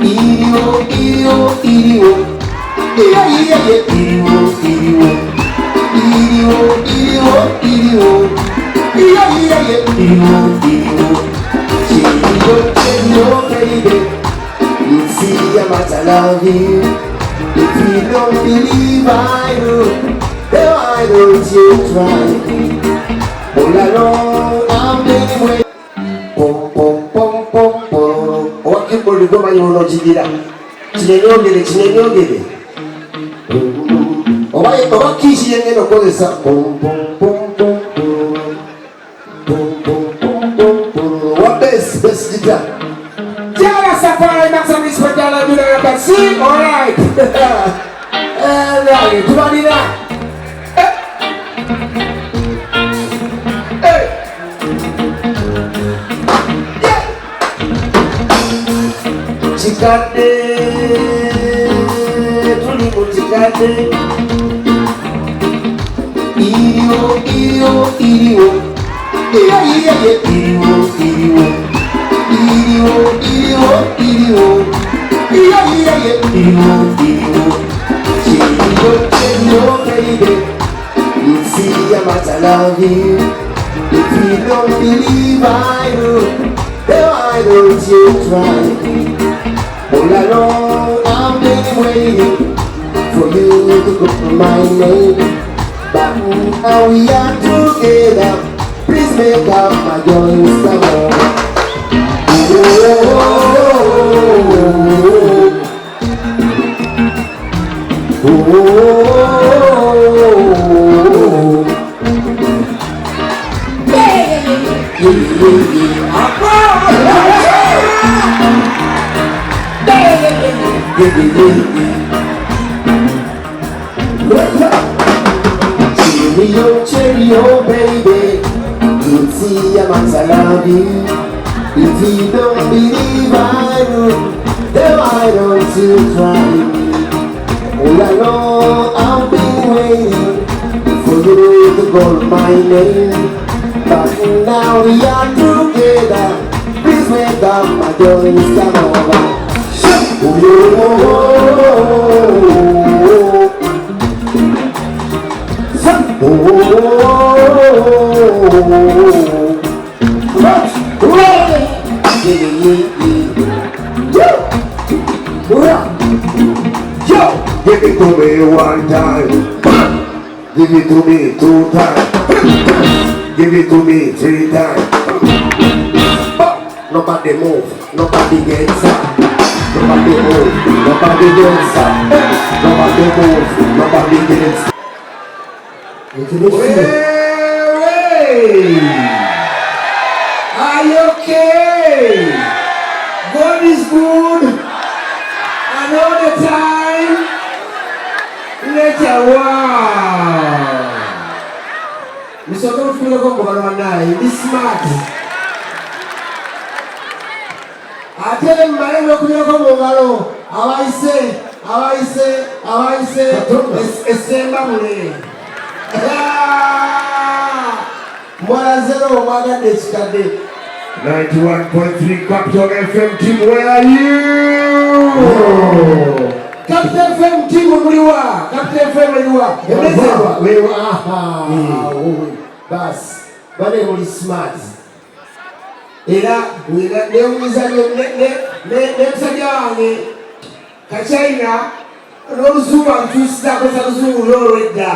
Iriwo, iriwo, iriwo. Iye, iye, iye. Iriwo, iriwo. Iriwo, iriwo, iriwo. Iye, iye, iye. Iriwo, iriwo. Cheerio, cheerio, baby. You see how much I love you. If you don't believe I do, then why don't you try me? All along I've been waiting. Pom pom pom pom pom. Owa keyboard gomanyi onokigira. Kinenyongere, kinenyongere. Oba oba kiiki yengenda okukozesa. Pom pom pom pom pom. Pom pom pom pom pom. Wa bass, bass guitar. Jara Safari, Max and Respect, Jara Jura, See, all right. All right, tubalira. Hey. Yeah. Kikadde, tuli mu kikadde. Iriwo, iriwo, iriwo. Iye, iye, iye. Iriwo, iriwo. Iriwo, iriwo, iriwo. Iye, iye, iye. Iriwo, iriwo. Cheerio, cheerio, baby. You see how much I love you. If you don't believe I do, then why don't you try me? All along I've been waiting for you to call my name. But now we are together. Please make up my joys come on. Oh, oh, oh, oh. Yeah, yeah, yeah. Cheerio, cheerio, baby. You see how much I love you. If you don't believe I do, then why don't you try me? All along I've been waiting for you to call my name. But now we are together. Please make up my joys come over. Oh, oh, oh, oh, oh, yeah, yeah, yeah. Yo, give it to me one time. Give it to me two times. Give it to me three times. Nobody move, nobody gets up. Nobody move, nobody gets up. Nobody move, nobody gets up. Hey, are you okay? God is good and all the time. Later, wow. Musooke mutukuleko ngobano bannaye, ndi smart. Ate mmale n'okubirako mu ngalo abayise abayise abayise essembabule. Mwalaze omwagadde ekikadde. 91.3 Capital FM team, where are you? Capital FM team muliwa? Capital FM eriwa? Emezerwa wewe, aha, basi bane muli smart. Era newumiza ne musajja wange Kachina n'oluzungu alukyusiza, akozesa luzungu lwolwedda,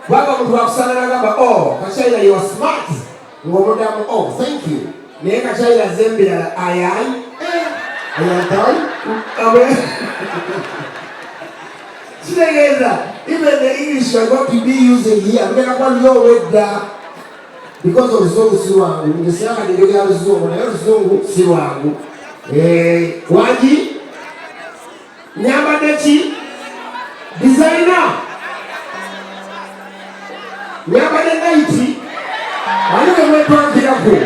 kubanga omuntu wakusanga nagamba, "Oh Kachina, you are smart," ng'omuddamu, "Oh, thank you." Naye Kachina zembirala ayayi. Ayantali. Kitegeeza even the English you are going to be using here lugenda kuba lwolwedda, because oluzungu si lwangu. Nze siraka njogera luzungu, naye oluzungu si lwangu. Wangi nyambadde ki? Designer nyambadde night ani wemwetwankirako.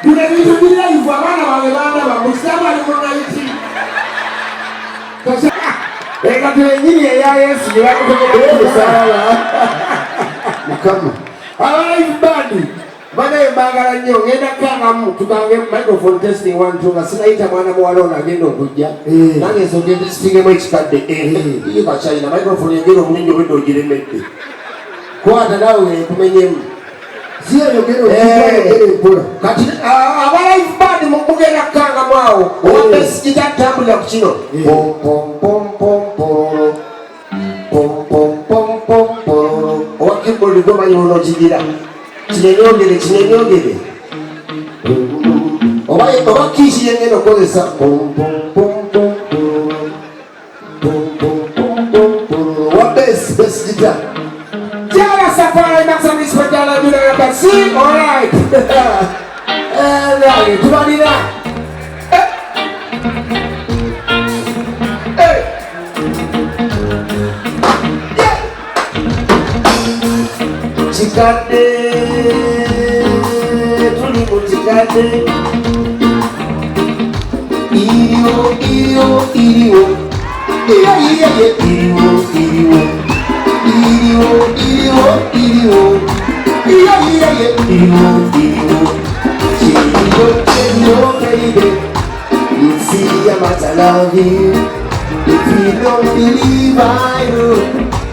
Bino ebintu biri live, abaana bange bandaba mukisaabu ali mu night engato yenyini eya Yesu gye bamutomera ku musalaba. Mukama. Aba live band. Banaye mbagala nnyo, ngenda kukangamu tukange microphone testing one two, nga sinayita mwana muwala ono agenda okujja. Nange nsooke testingemu ekikadde. Iyo kachina microphone egenda obulungi, obwedda ogiremedde. Kwata naawe nkumenyemu. Si eyogera okuyogera empola. Kati aba live band mugenda kukangamu awo. Owa bass guitar tambulira ku kino. Pom pom pom pom pororo. Pom pom pom pom pororo. Owa keyboard gomanyi onokigira. Kinenyongere kinenyongere. Oba oba kishi yengenda okukozesa. Pom pom pom pom pororo. Pom pom pom pom pororo. Owa bass bass guitar. Jara Safari, maximum respect, I love you, see, all right. Right, tubalira. Eh. Yeah. Kikadde, tuli mu kikadde. Iriwo, iriwo, iriwo. Iya, iya, iya, iriwo, iriwo. Iriwo, iriwo, iriwo. Iya, iya, iya, iriwo, iriwo. Cheerio, cheerio, baby. You see how much I love you. If you don't believe I do,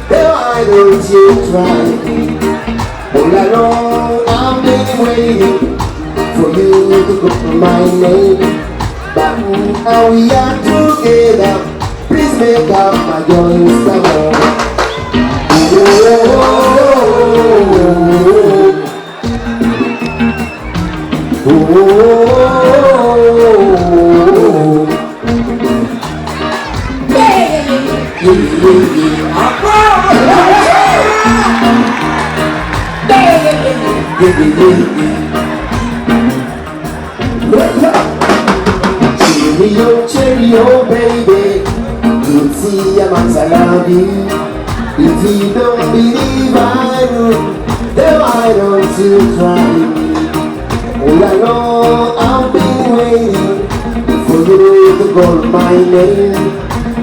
then why don't you try me? All along I've been waiting for you to call my name. But now we are together. Please make up my joy some more. Oh, oh, oh, oh. Yeah, yeah, yeah. Cheerio, cheerio, baby. You see how much I love you. If you don't believe I do, then why don't you try me? All along I've been waiting for you to call my name.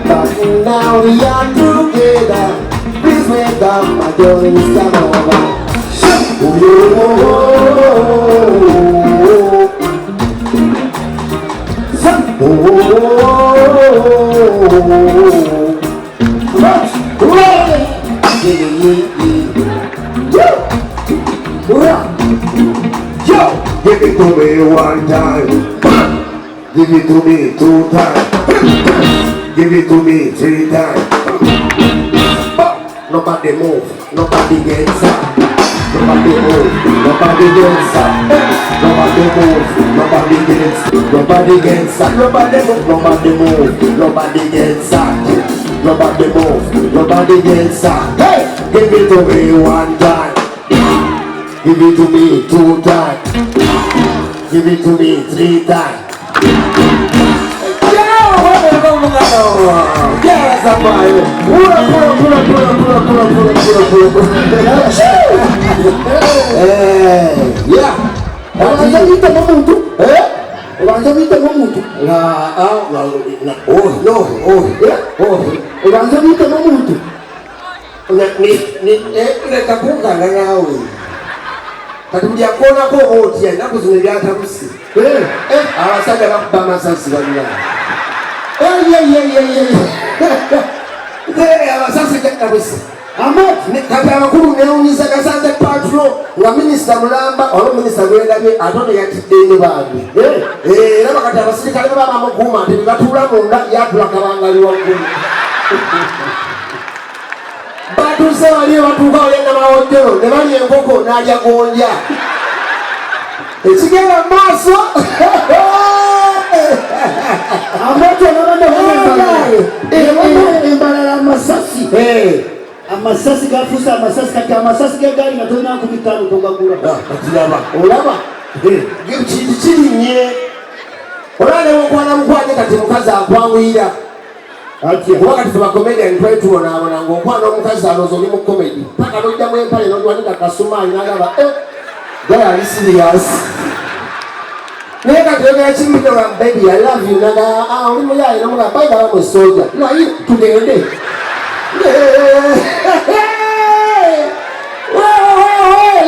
But now we are together. Please make up my joy come over. Oh, oh, oh, oh, yeah, yeah, yeah. Yo, give it to me one time. Give it to me two times. Give it to me three times. Nobody move, nobody gets up. Nobody move, nobody gets up. Nobody move, nobody gets, nobody gets up. Nobody move, nobody move, nobody gets up. Nobody move, nobody gets up. Hey, give it to me one time. Give it to me two times. Give it to me three times. Yes, I'm pura, pura, pura, pura, pura, pura, pura, pura, pura. Yeah. Obanza biyitemu omuntu. Eh? Obanza biyitemu omuntu. Na, ah, na, oh, no, oh, oh. Obanza biyitemu omuntu. Ni, ni, leka kunkanga naawe. Kati buli akoonako otya ennaku zino ebyatabuse. Abasajja bakuba amasasi bannange. Amasasi gatabuse. Kati abakulu newunyisa gasanze patro nga minisita mulamba olwo minisita gwendabye ate ono yatidde nnyo bambi. Era bakati abasirikale baba bamukuuma nti bebatuula munda yatula kabangali waggulu. Batuuse bali batuuka wali Namawojjolo ne balya enkoko n'alya gonja. Ekigenda mu maaso. Amatu ababadde embalala amasasi. Amasasi gafuuse amasasi, kati amasasi gegaali nga tolina 50 togagula. Kati olaba kintu kirinnye. Olaba ne bw'okwana mukwanye kati mukazi akwanguyira. Kuba kati ffe bakomedian twali tubonaabona ng'okwana omukazi alowooza oli mu komedi paka n'ojjamu empale n'ogiwanika kasumaali n'agamba gala ali serious. Naye kati oyogera kimu baby I love you naga ah oli muyaaye n'omugamba by the way I'm a soldier. Naye tugende.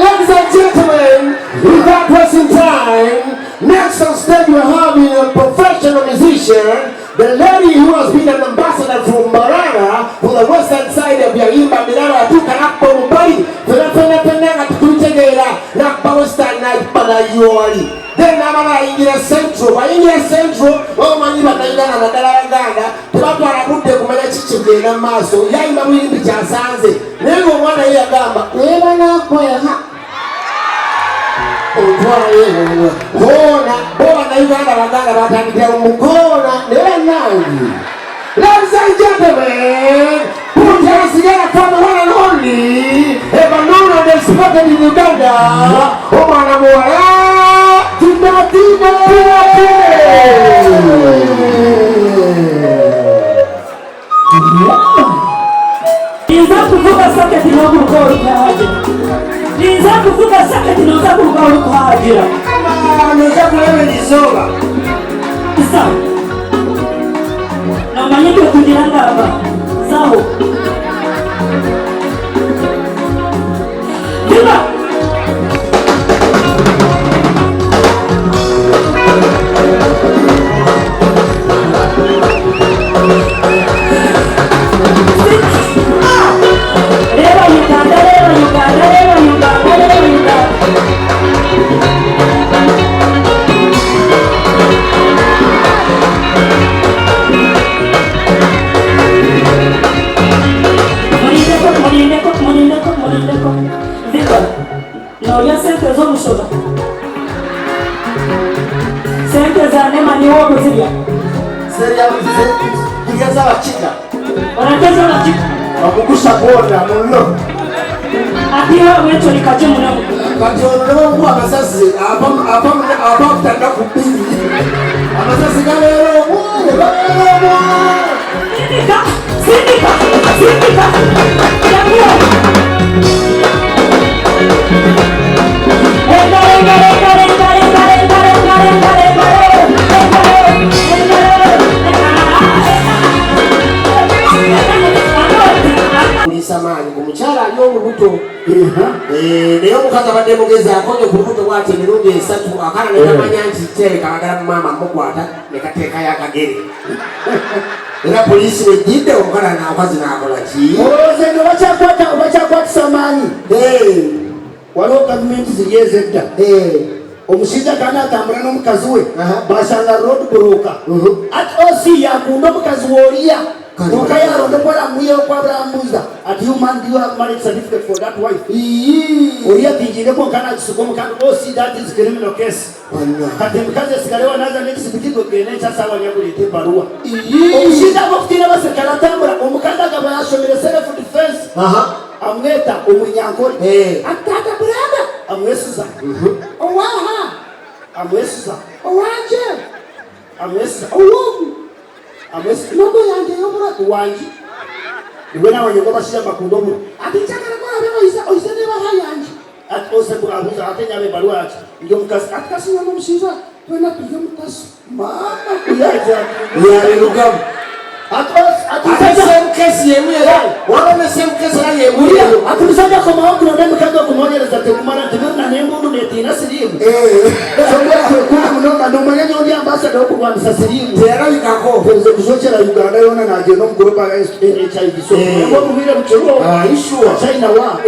Ladies and gentlemen, Without wasting time, next on stage we're having a professional musician, the lady who has been an ambassador from Mbarara for the western side of Yayimba Mirara atuuka n'akuba omupali fena fena fena nga tetubitegeera n'akuba western n'akuba nayiwali then n'amala ayingira central. Bw'ayingira central, omanyi bannayuganda naddala Abaganda tebatwala budde kumanya kiki kigenda mu maaso, yayimba buyimbi kyasanze naye ng'omwana ye yagamba webanakwera otwalayo koona bo bannayuganda Abaganda batandikira mu koona naye bannange. Ladies and gentlemen, put your hands together for the one and only, ever known and respected in Uganda, omwana muwala Tina Tina Tina Tina. Ninza kuvuga saketi n'oguruka olukuhagira. Ninza kuvuga saketi noza kuruka olukuhagira. Noza kulaba erizooba. Isa. Nomanye kugira ngamba. Saho. Viva! Reba Uganda, reba Uganda, reba Uganda, reba Uganda. Mulindeko, mulindeko, mulindeko, mulindeko. Viva. Nolya sente z'omushoba. Sente za nema niwo okuzirya. Zirya z'abakiga. Orateza abakika. Bakugusa kwona muno. Atiho bwekyo likaje muno. Kati ono ne bamukuba amasasi ava kutanda ku bbiri. Amasasi gabeera omwo ne babeera omwo. Sindika, sindika, sindika. Yanguwa. Renga, renga, renga, renga, renga, renga, renga, renga, renga, renga, renga, renga. Kulisa maanyi ku mukyala ali olubuto. Naye omukazi abadde mugezi akonye ku lubuto bw'ati emirundi esatu akaana ne kamanya nti kirabika bagala maama mukwata ne kateekayo akagere. Era poliisi wejjidde omukala n'akazi n'akola ki? Olowooza nga bakyakwatisa maanyi. Waliwo gavumenti ziri ez'edda. Omushaija kandi atambura n'omukazi we basanga road block. Ati OC yakunda omukazi w'oriya. Konka yaronda okwaramuye okwaburamuza ati you man, do you have marriage certificate for that wife? Oriya tingiire konka nagisiga omukazi OC, that is criminal case. Kati omukazi asigaleho naza n'ekisibu kigogenda ekyasaawa nyakuleeta ebaruwa. Omushaija ahabw'okutiina abaserikare atambura omukazi akaba yashomire self defense. Amweta omunyankore. Ati tata brother amwesuza. Owaha amwesuza. Owanje amwesuza. Owogu amwesuza. Nogo yange yobura wanje. Iwe nawe nyoko bashira bakunda oburo. Ati nchakara kwa abe oisa oisa ne baha yanje. Ati ose abuza ate nyabe baruwa ati ndi omukazi ati kasinya n'omushaija twena turi omukazi. Mama kuyaja. Yabirugamu. Ati Ate same case yemu era waliwo ne same case era yemu. Ati musajja komawo kulonda omukazi okunoonyereza tekumala nti birina n'embundu netiina siriimu. Sobola kwekunda munonga nomanya nyondi ambasada okurwanisa siriimu. Teyalabikako. Nze kusokyera Uganda yona nagenda omu group against HIV. So omuhire bukiro. Sure. China wa.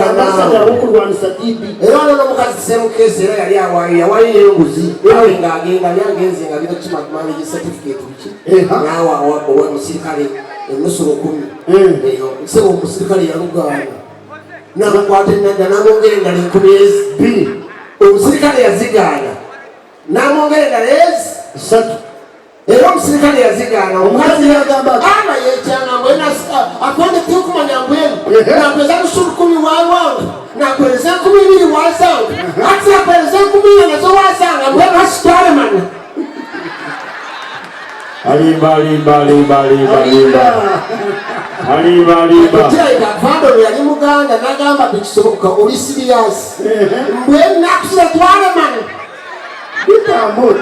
Ambasada okurwanisa TB. Era waliwo n'omukazi same case era yali awayo yawayo enguzi. Nawe ng'agenda yali agenze nga agenda kukima marriage certificate biki. Naawe owa omusirikale enusu 10,000. Eyo ssebo omusirikale yalugaana. N'amukwata enadda n'amwongera endala 2,000. Omusirikale yazigaana. N'amwongera endala ezi 3. Era omusirikale yazigaana. Omukazi yagamba ati, Ana yekyanga mbwenu akonde tikumanya mbwenu. Nakweza 10,000 wawanga. Nakweza 2,000 wazanga. Ati nakweza 4,000 nazo wazanga. Mbwenu hasitwale mana. Alimba, alimba, alimba, alimba, alimba. Alimba, alimba. Kirabika Fando yali muganda n'agamba tekisoboka oli serious. Mbwenu nakusira twale mana. Bita amoti.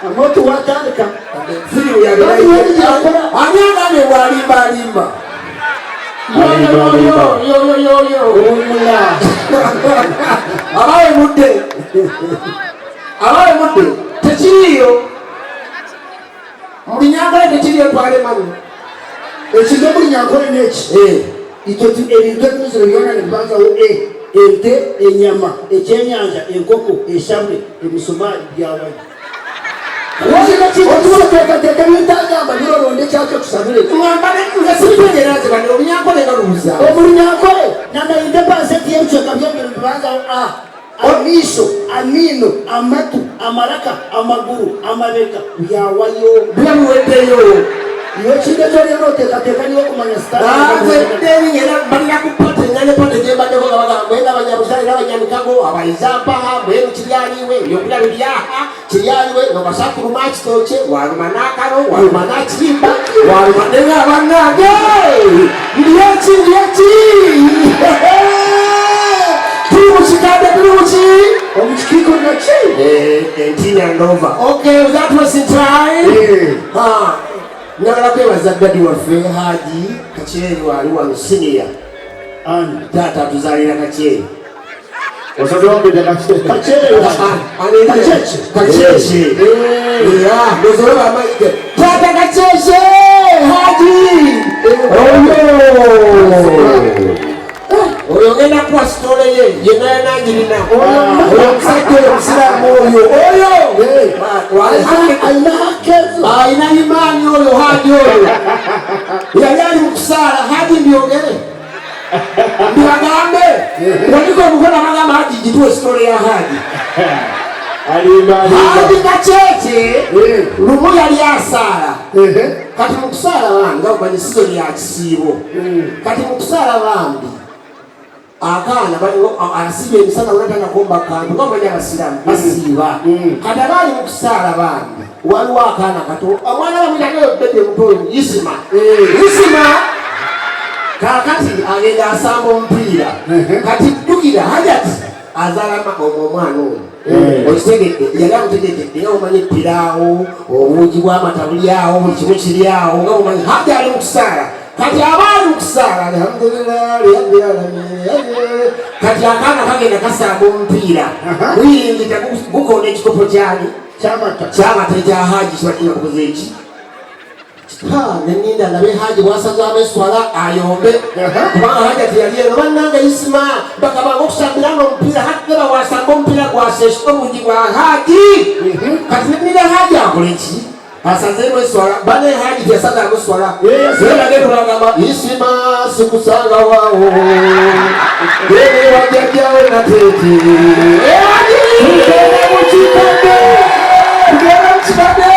Amoti watandika. Firimu yabera. Ani agambye bw'alimba alimba? Yo, yo, yo, yo. Abawe mudde, abawe mudde, tekiriiyo mu Lunyankole, tekiriyo, twalemanyi. Ekizo mu Lunyankole neki? Itwe ebintu ebimiziro byona nibibanzaho e. Ente, enyama, ekyenyanja, enkoko, eshamwe, emisumaali, byawayo. Otubateekateeka ebintagamba birolonde ekyakyo tusabire. Ngamba nga sibitegeera nze bane Olunyankole nga lubuza. Omulunyankole na 90% y'ebicweka by'embiro bibanzaho a. Amiisho, amiino, amatu, amaraka, amaguru, amabega, byawayo. Biba biweddeyo. Iwe ekintu ekyoliyo noteekateeka niwe okumanya. Nze era balina ku party nga ne party gyembaddeko nga bagamba mwena abanyabuzale n'abanyamikago abayizampaha mwenu kiryaliwe ebyokulya bibyaha kiryaliwe nobasakuluma kitokye waluma n'akalo waluma n'akiyimba waluma nenga bannange ndyeki ndyeki tuli mu kikadde, tuli muki. Omukiiko naki? Entinya ndova. Okay, without wasting time. Ha, njagala kwebaza daddy waffe Haji Kakyeri wali wano senior. Ani? Taata atuzaalira Kakyeri. Kakyere. Kakyekye. Kakyekye ya ndozolaba amayige taata Kakyekye Haji oyo oyo ngenda kuwa story ye yenna yanangirina oyo omusajja oyo omusiraamu oyo oyo Alina hakezo. Alina imaani oyo Haji oyo yali ali mu kusaala. Haji mbyogere mbibagambe wanika omukono abagamba Haji gituwe story ya Haji. Haji Kakyekye lumu yali asaala. Kati mu kusaala bambi nga omanyi season ya kisiibo, kati mu kusaala bambi akaana baliwo asiiba emisana unatanakomba kantu nga omanyi abasiraamu basiiba. Kati abaali mu kusaala bambi waliwo akaana kato omwana bamuyitayo bebe muto oyo Isima. Isima kakati agenda asamba omupiira. Kati jjukira Hajati azaalama omwo omwana oyo okitegedde yali amutegedde nga omanyi piraawo obuugi bw'amata buli awo buli kimu kiri awo nga omanyi Haji ali mu kusaala. Kati aba ali mu kusaala alhamdulillah rabbil alamin. Kati akaana kagenda kasamba omupiira guyingita gukonda ekikopo kyani? Kyamata. Kyamata ekya Haji kibadde kukoze eki. Neninda ndabe Haji bwasazaamu eswala ayombe kubanga Haji ati yali eno bannange Isima bakabanga okusambiranga omupiira hati geba wasamba omupiira gwasesa obungi bwa Haji. Kati neninda Haji akole ki asazeemu eswala bane Haji teyasazaamu eswala era genda olagamba Isima sikusanga waawo ene wajjajjawe nateete. Tugenda mu kikadde, tugenda mu kikadde.